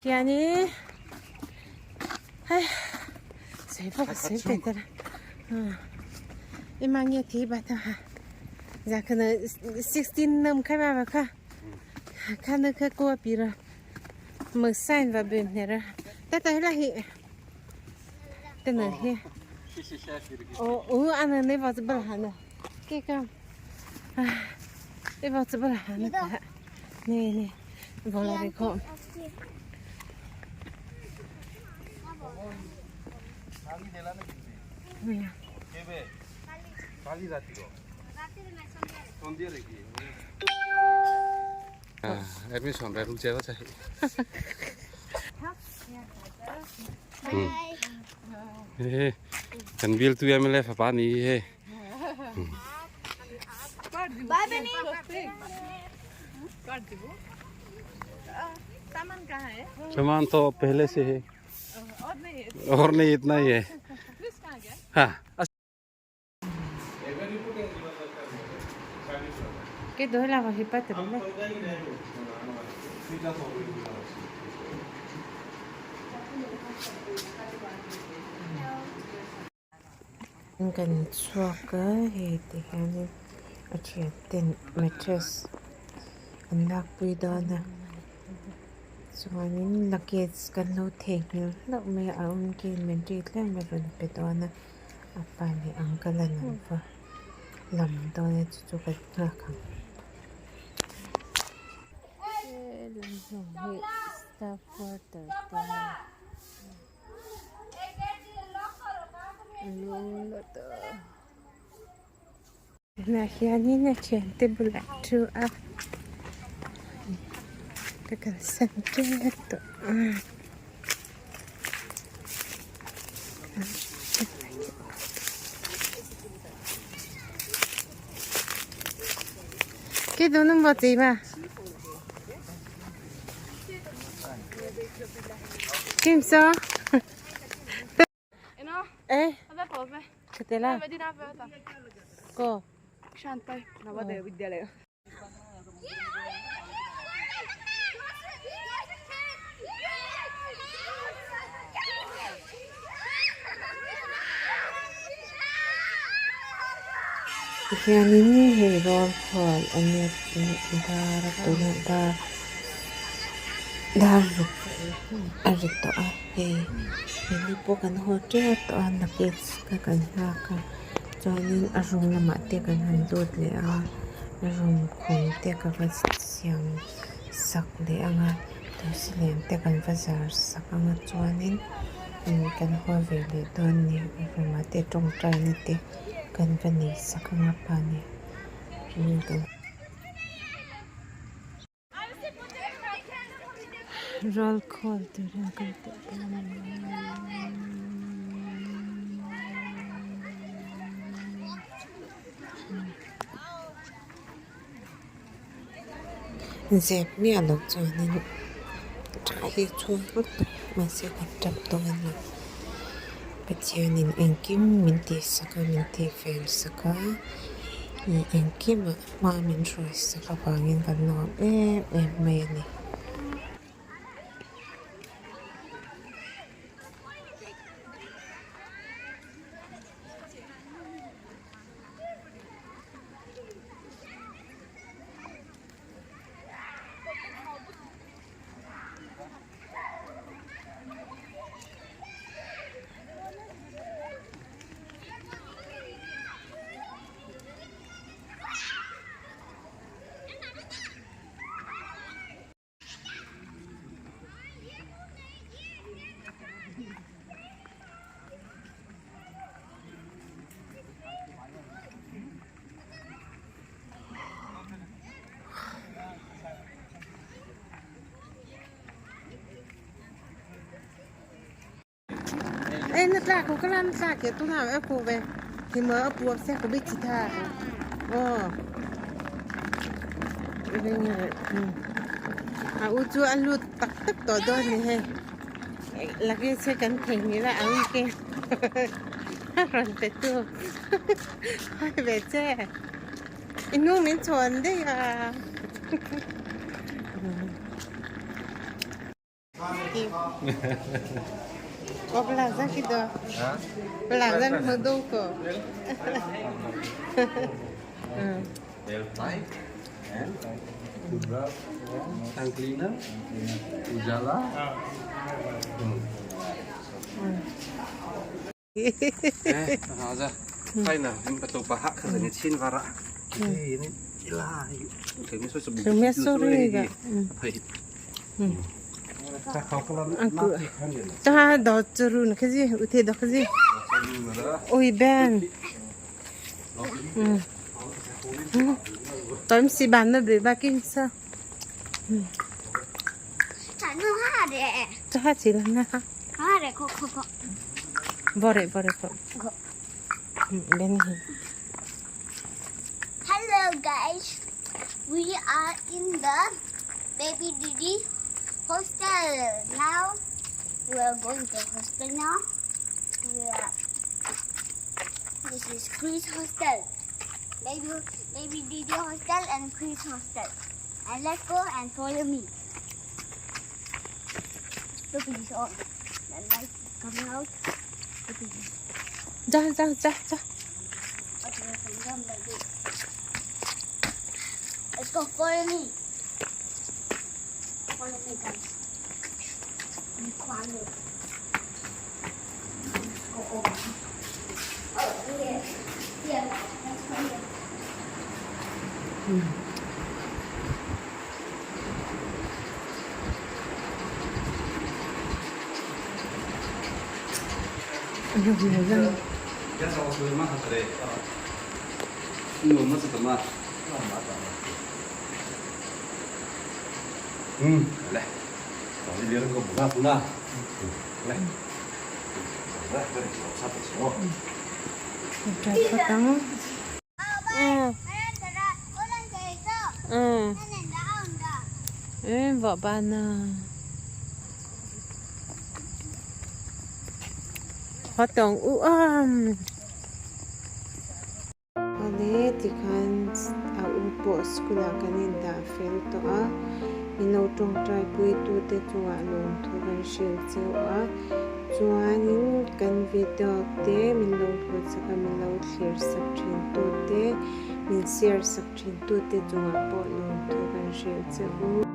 Tiani hei sawi bawk a sawi ve ta i mang nge thi ba ta ha za khana 16 nam kha ba kha khana kha ko pi ra mực sign và bền này ra ta ta là hi tên là hi ô ô anh này vào từ bên hàn cái cái này vào từ bên hàn nè nè vào là được không Admission रे चाहिए kan bil tu MLA fapa ni he सामान कहाँ है सामान तो पहले से है और नहीं है और नहीं इतना ही है फ्रिज कहाँ गया हाँ cái đó là vào hiệp bắt được đấy Kan chhuak a hei ti hianin a thian ten mattress an lakpui dawn a chuanin luggage kan lo theihnghilh hlauh mai a a awm kin min ri tlem a rawn pe dawn a a pa leh uncle an an va lam dawn a chu chu kan nghak ang. He lam hnung hi staff quarter te a ni. Tunah hianin a thiante bulah thu a ka kalsan tep tawh a. Cái đồ nó bỏ gì mà Kim sao? Eh, Katela. Ko. Navodaya Vidyalaya. Tihianin hei rawl khual a nia dar a tunah dar dar ruk a ri tawh a hei hei pawh kan haw tep tawh a luggage kha kan nghak a chuanin a room lamah te kan han lut leh a room khum te ka va siam sak leh ang a thosilen te kan va zar sak ang a chuanin kan haw ve leh dawn a ni room ah te tawngtai na te. Kan va nei sak anga pa nia roll call turin kal tawh dawn a ni. Zep miah loh chuanin tha hi chhung vak tawh mahse kan tap dawn a ni. Pathianin engkim min tihsak a min tihfel sak a engkimah hma min hruai sak avangin kan nuam em em mai a ni. Ê, nó ra cũng có làm ra kìa tôi nào em cô về thì mở ấp buộc xe của biết chị tha ờ à u chú ăn luôn tắc tắc tỏ đôi này he là cái xe cẩn thận như là ăn kia rồi về tu về che inu mình chọn đấy à. aqui. O plaza aqui do. Plaza mudou ko. Tank cleaner, Ujala. 哎，啥子？在呢，你把头发可是你亲发了。哎，你拉， Rồi mẹ sorry cả. Ừ. Cha đó churu nó cái gì, u thế đó cái gì. Ôi ben. Ừ. Tôi xì bàn nó bị ba kinh sao? Cha chỉ là na. Bore bore ko. Ben hi. Hello guys, we are in the Baby Didi hostel. Now we are going to hostel now. We are, this is Chris hostel. Baby Baby Didi hostel and Chris hostel. And let's go and follow me. Look at this on. The light is coming out. Look at this. Cha cha cha cha. Okay, we can jump like this. Let's go, follow me. Follow me, guys. We climb it. Let's go over. Oh, here. Here. Let's go here. Trai Ừ. Ừ. Ừ, vợ bà nè. Hoạt động u âm. Awle tikhan a u pawh school ah kan in dah fel tawh a min lo tawngtai pui tute chungah lawmthu kan hrilh cheu a chuanin kan video te min lo hmuh chak a min lo thlir sak thin tute min share sak thin tute chungah pawh lawmthu kan hrilh cheu.